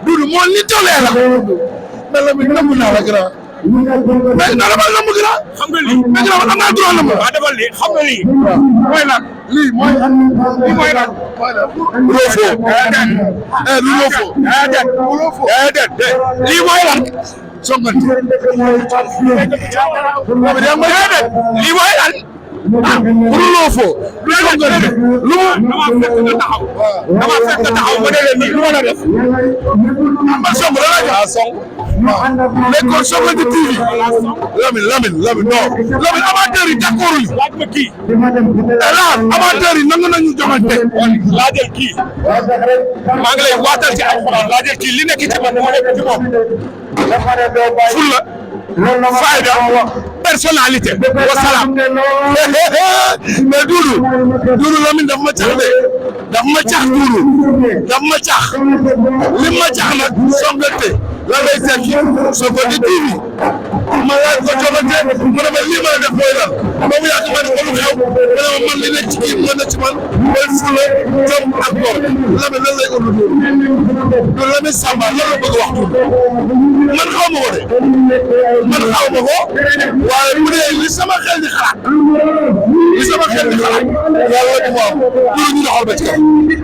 Doudou moo ni tollee la mais Lamine nangu naa la grand mais na dama lamb grand xam nga lii mais grand am naa droit lamb waaw defal lii xam nga lii mooy lan lii mooy lan roofo lu roofo lii mooy lan songante lii mooy lan pour roofo lu songante lu dama fekk nga taxaw ma ne leen nii lu ma la def ma song la la song mais kon songante TV Lamine non Lamine amateur yi d'accord yi laaj ma kii la amateur yi nangu nañu joxante laajal kii maa ngi lay waatal ci alxuraan laajal kii li nekk ci man moo nekk ci moom fulla fayda personnalité wasalaam mais Doudou Lamine daf ma cax de daf ma cax Doudou daf ma cax li ma cax nag songante la lay tekki Songante TV ma laaj ko joxante mu ne ma lii ma la def mooy lan ba mu yàgg ma ne ko lu xew mu ne ma man li nekk ci kii mën na ci man mooy fulla jom ak ngor Lamine lan lay ëllëg Doudou Lamine Samba lan la bëgg wax man xaw ma ko de man xaw ma ko waaye bu dee li sama xel di xalaat yàlla du ma am Doudou ñu doxal ba ci kaw